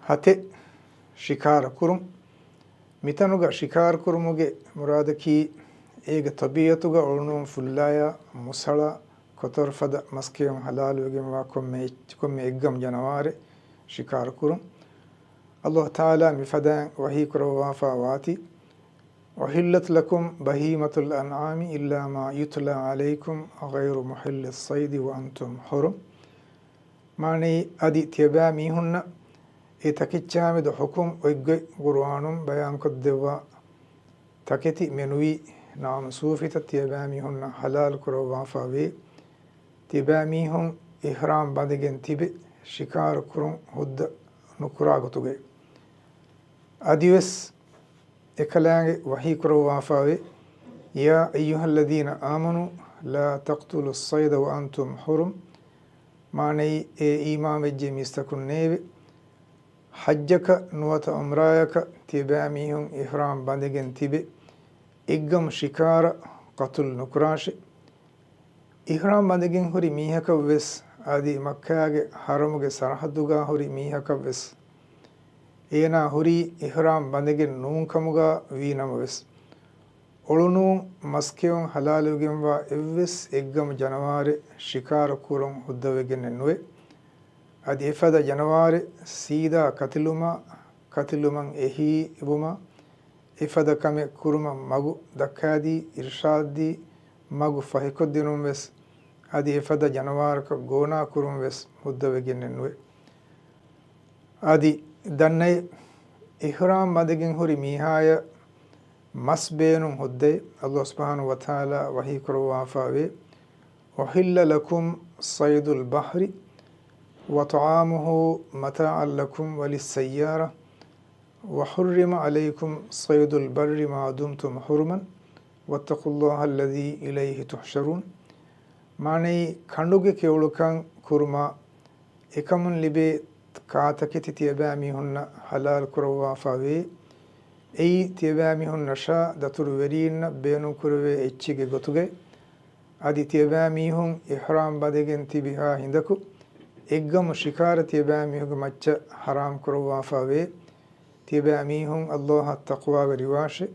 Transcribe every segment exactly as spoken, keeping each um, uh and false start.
ހަތެއް، ޝިކާރަ ކުރުން. މިތަނުގަ ޝިކާރަ ކުރުމުގެ މުރާދަކީ، އޭގެ ޠަބީޢަތުގަ އޮޅުނޫން ފުއްލާޔާ، މުސަޅާ، ކޮތަރު ފަދަ މަސްކެޔުން ޙަލާލުވެގެންވާ ކޮންމެ އެއްޗެއް، ކޮންމެ އެއްގަމު ޖަނަވާރެއް ޝިކާރަ ކުރުން. ﷲ ތަޢާލާ މިފަދައިން ވަޙީ ކުރައްވާފާ ވާތީ، أحلت لكم بهيمة الأنعام إلا ما يتلى عليكم غير محلي الصيد وأنتم حرم. މާނައީ، އަދި ތިޔަބައިމީހުންނަށް އެ ތަކެއްޗާމެދު ޙުކުމް އޮތްގޮތް ޤުރުއާނުން ބަޔާންކޮށްދެއްވާ ތަކެތި މެނުވީ ނާމަސޫފިތައް ތިޔަބައިމީހުންނަށް ޙަލާލު ކުރައްވާފާވޭ. ތިޔަބައިމީހުން އިޙްރާމް ބަނދެގެން ތިބެ ޝިކާރަ ކުރުން ހުއްދަ ނުކުރާ ގޮތުގައި. އަދިވެސް އެކަލާނގެ ވަޙީ ކުރައްވާފާވޭ، يا أيها الذين آمنوا لا تقتلوا الصيد وأنتم حرم. މާނައީ، އޭ އީމާންވެއްޖެ މީސްތަކުންނޭވެ! ޙައްޖަކަށް ނުވަތަ ޢުމްރާޔަކަށް ތިޔަބައިމީހުން އިޙްރާމް ބަނދެގެން ތިބެ، އެއްގަމު ޝިކާރަ ޤަތުލު ނުކުރާށެ. އިޙްރާމް ބަނދެގެން ހުރި މީހަކަށްވެސް، އަދި މައްކާގެ ޙަރަމުގެ ސަރަޙައްދުގާ ހުރި މީހަކަށްވެސް، އޭނާ ހުރީ އިޙްރާމް ބަނދެގެން ނޫން ކަމުގާ ވީނަމަވެސް، އޮޅުނޫން މަސްކެޔުން ޙަލާލުވެގެންވާ އެއްވެސް އެއްގަމު ޖަނަވާރެއް ޝިކާރަ ކުރުން ހުއްދަވެގެންނެއް ނުވޭ. އަދި އެފަދަ ޖަނަވާރެއް ސީދާ ކަތިލުމާ، ކަތިލުމަށް އެހީވުމާ، އެފަދަ ކަމެއް ކުރުމަށް މަގު ދައްކާދީ، އިރުޝާދްދީ، މަގު ފަހިކޮށްދިނުންވެސް، އަދި އެފަދަ ޖަނަވާރަކަށް ގޯނާ ކުރުންވެސް ހުއްދަވެގެންނެއް ނުވޭ. އަދި ދަންނައޭ، އިޙްރާމް ބަނދެގެން ހުރި މީހާޔަށް މަސް ބޭނުން ހުއްދައޭ. ﷲ ސުބްޙާނަހޫ ވަތަޢާލާ ވަޙީ ކުރައްވާފާވޭ، أحل لكم صيد البحر وطعامه متاعا لكم وللسيارة وحرم عليكم صيد البر ما دمتم حرما واتقوا الله الذي إليه تحشرون. މާނައީ، ކަނޑުގެ ކެޔޮޅުކަން ކުރުމާ، އެކަމުން ލިބޭ ކާތަކެތި ތިޔަބައިމީހުންނަށް ޙަލާލު ކުރައްވާފާވޭ. އެއީ ތިޔަބައިމީހުންނަށާ ދަތުރުވެރީންނަށް ބޭނުންކުރެވޭ އެއްޗެއްގެ ގޮތުގައި. އަދި ތިޔަބައިމީހުން އިޙްރާމް ބަނދެގެން ތިބިހާ ހިނދަކު އެއްގަމު ޝިކާރަ ތިޔަބައިމީހުންގެ މައްޗަށް ޙަރާމް ކުރައްވާފާވޭ. ތިޔަބައިމީހުން ﷲ އަށް ތަޤްވާވެރިވާށެ.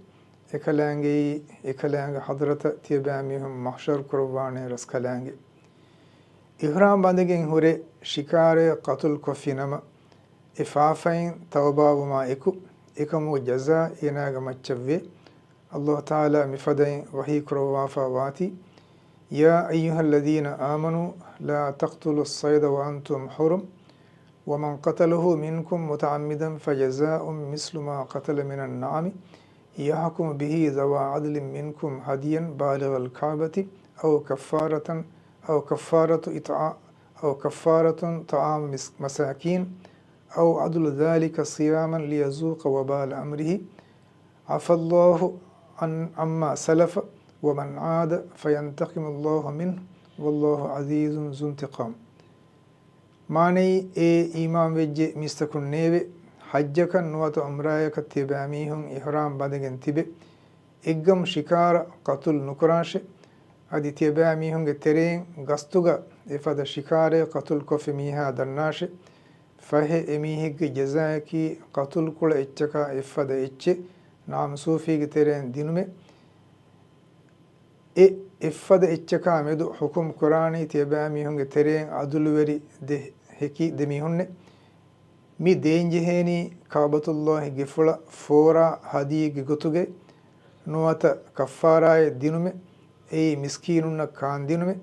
އެކަލާނގެއީ، އެކަލާނގެ ޙަޟްރަތަށް ތިޔަބައިމީހުން މަޙްޝަރު ކުރައްވާނެ ރަސްކަލާނގެ. އިޙްރާމް ބަނދެގެން ހުރެ ޝިކާރަޔަށް ޤަތުލު ކޮށްފިނަމަ، އެ ފާފައިން ތައުބާވުމާ އެކު، އެކަމުގެ ޖަޒާ އޭނާގެ މައްޗަށްވޭ. ﷲ ތަޢާލާ މިފަދައިން ވަޙީ ކުރައްވާފާ ވާތީ، يا أيها الذين آمنوا لا تقتلوا الصيد وأنتم حرم ومن قتله منكم متعمدا فجزاء مثل ما قتل من النعم يحكم به ذوى عدل منكم هديا بالغ الكعبة أو كفارة، أو كفارة إطعام، أو كفارة طعام مس-، مساكين، أو عدل ذلك صياما ليذوق وبال أمره، عفا الله عن، عما سلف، ومن عاد فينتقم الله منه، والله عزيز ذو انتقام. މާނައީ، އޭ އީމާންވެއްޖެ މީސްތަކުންނޭވެ! ޙައްޖަކަށް ނުވަތަ ޢުމްރާޔަކަށް ތިޔަބައިމީހުން އިޙްރާމް ބަނދެގެން ތިބެ، އެއްގަމު ޝިކާރަ ޤަތުލު ނުކުރާށެ. އަދި ތިޔަބައިމީހުންގެ ތެރެއިން ގަސްތުގަ އެފަދަ ޝިކާރައެއް ޤަތުލު ކޮށްފި މީހާ ދަންނާށެ. ފަހެ، އެމީހެއްގެ ޖަޒާއަކީ ޤަތުލުކުޅަ އެއްޗަކާ އެއްފަދަ އެއްޗެއް ނާމަސޫފީގެ ތެރެއިން ދިނުމެއް. އެ އެއްފަދަ އެއްޗަކާ މެދު ޙުކުމް ކުރާނީ ތިޔަބައިމީހުންގެ ތެރެއިން ޢަދުލުވެރި ދެ ހެކި ދެ މީހުންނެއް. މި ދޭންޖެހޭނީ ކަޢުބަތުﷲ ގެފުޅަށް ފޯރާ ހަދިޔެއްގެ ގޮތުގައި، ނުވަތަ ކައްފާރާއެއް ދިނުމެއް، އެއީ މިސްކީނުންނަށް ކާންދިނުމެއް،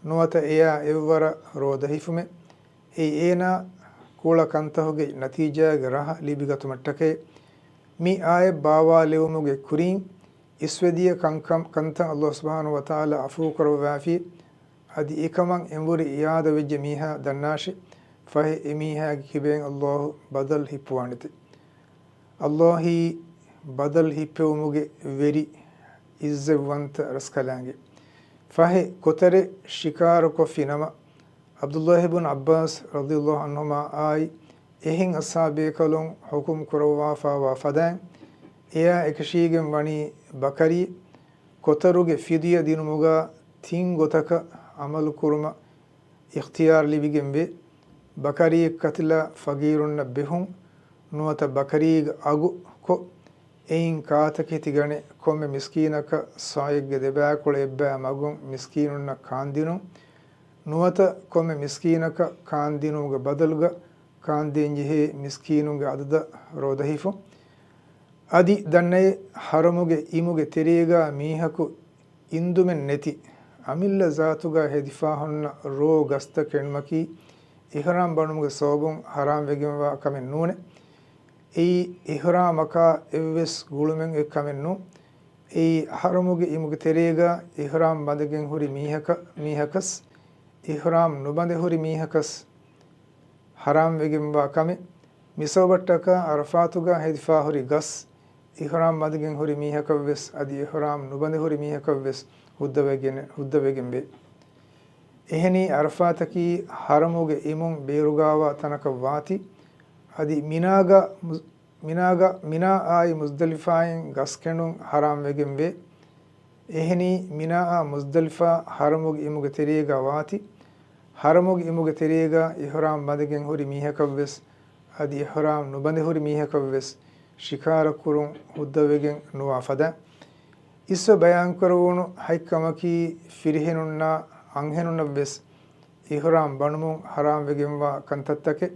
ނުވަތަ އެޔާ އެއްވަރަށް ރޯދަ ހިފުމެއް، އެއީ އޭނާ ކުޅަ ކަންތަކުގެ ނަތީޖާގެ ރަހަ ލިބިގަތުމަށްޓަކައި. މި އާޔަތް ބާވާލެވުމުގެ ކުރިން، އިސްވެދިޔަ ކަންކަން، ކަންތައް ﷲ ސުބްޙާނަހޫ ވަތަޢާލާ ޢަފޫ ކުރައްވާފި. އަދި އެކަމަށް އެނބުރި އިޢާދަ ވެއްޖެ މީހާ ދަންނާށި. ފަހެ އެމީހާގެ ކިބައިން ﷲ ބަދަލު ހިއްޕުވާނެތެ. ﷲ އީ ބަދަލު ހިއްޕެވުމުގެ ވެރި އިއްޒަތްވަންތަ ރަސްކަލާނގެ. ފަހެ ކޮތަރެއް ޝިކާރަ ކޮށްފި ނަމަ، ޢަބްދުﷲ ބުން ޢައްބާސް ރަޟިޔަﷲ ޢަންހުމާ އާއި އެހެން އަޞްޙާބޭކަލުން ޙުކުމް ކުރައްވާފާވާ ފަދައިން، އެޔާ އެކަށީގެން ވަނީ ބަކަރީ. ކޮތަރުގެ ފިދުޔަ ދިނުމުގާ ތިން ގޮތަކަށް ޢަމަލު ކުރުމަށް އިޚްތިޔާރު ލިބިގެންވޭ. ބަކަރީއެއް ކަތިލާ ފަގީރުންނަށް ބެހުން، ނުވަތަ ބަކަރީގެ އަގު ކޮށް، އެއިން ކާތަކެތި ގަނެ ކޮންމެ މިސްކީނަކަށް ސާޢެއްގެ ދެބައިކުޅަ އެއްބައި މަގުން މިސްކީނުންނަށް ކާންދިނުން، ނުވަތަ ކޮންމެ މިސްކީނަކަށް ކާންދިނުމުގެ ބަދަލުގަ ކާންދޭންޖެހޭ މިސްކީނުންގެ އަދަދަށް ރޯދަހިފު. އަދި ދަންނައޭ، ޙަރަމުގެ އިމުގެ ތެރޭގަ މީހަކު އިންދުމެއް ނެތި އަމިއްލަ ޒާތުގަ ހެދިފާ ހުންނަ ރޯ ގަސްތައް ކެނޑުމަކީ އިޙްރާމް ބަނުމުގެ ސަބަބުން ޙަރާމް ވެގެންވާ ކަމެއް ނޫނޭ. އެއީ އިޙްރާމަކާ އެއްވެސް ގުޅުމެއް އޮތް ކަމެއް ނޫން. އެއީ ޙަރަމުގެ އިމުގެ ތެރޭގަ އިޙްރާމް ބަނދެގެން ހުރި މީހަކަ، މީހަކަސް، އިޙްރާމް ނުބަނދެ ހުރި މީހަކަސް ޙަރާމް ވެގެންވާ ކަމެއް. މިސަބަބަށްޓަކާ ޢަރަފާތުގަ ހެދިފާ ހުރި ގަސް، އިޙްރާމް ބަނދެގެން ހުރި މީހަކަށްވެސް އަދި އިޙްރާމް ނުބަނދެ ހުރި މީހަކަށްވެސް ހުއްދަވެގެން، ހުއްދަވެގެން ވޭ. އެހެނީ ޢަރަފާތަކީ ޙަރަމުގެ އިމުން ބޭރުގާވާ ތަނަކަށް ވާތީ، އަދި މިނާގަ މުޒް-، މިނާގަ، މިނާއާއި މުޒްދަލިފާއިން ގަސް ކެނޑުން ޙަރާމް ވެގެން ވޭ. އެހެނީ މިނާއާ މުޒްދަލިފާ ޙަރަމުގެ އިމުގެ ތެރޭގަ ވާތީ، ޙަރަމުގެ އިމުގެ ތެރޭގަ އިޙްރާމް ބަނދެގެން ހުރި މީހަކަށްވެސް އަދި އިޙްރާމް ނުބަނދެ ހުރި މީހަކަށްވެސް ޝިކާރަ ކުރުން ހުއްދަވެގެން ނުވާ ފަދަ. އިސްވެ ބަޔާންކުރެވުނު ހަތްކަމަކީ ފިރިހެނުންނާ އަންހެނުންނަށްވެސް އިޙްރާމް ބަނުމުން ޙަރާމް ވެގެންވާ ކަންތައްތަކެއް.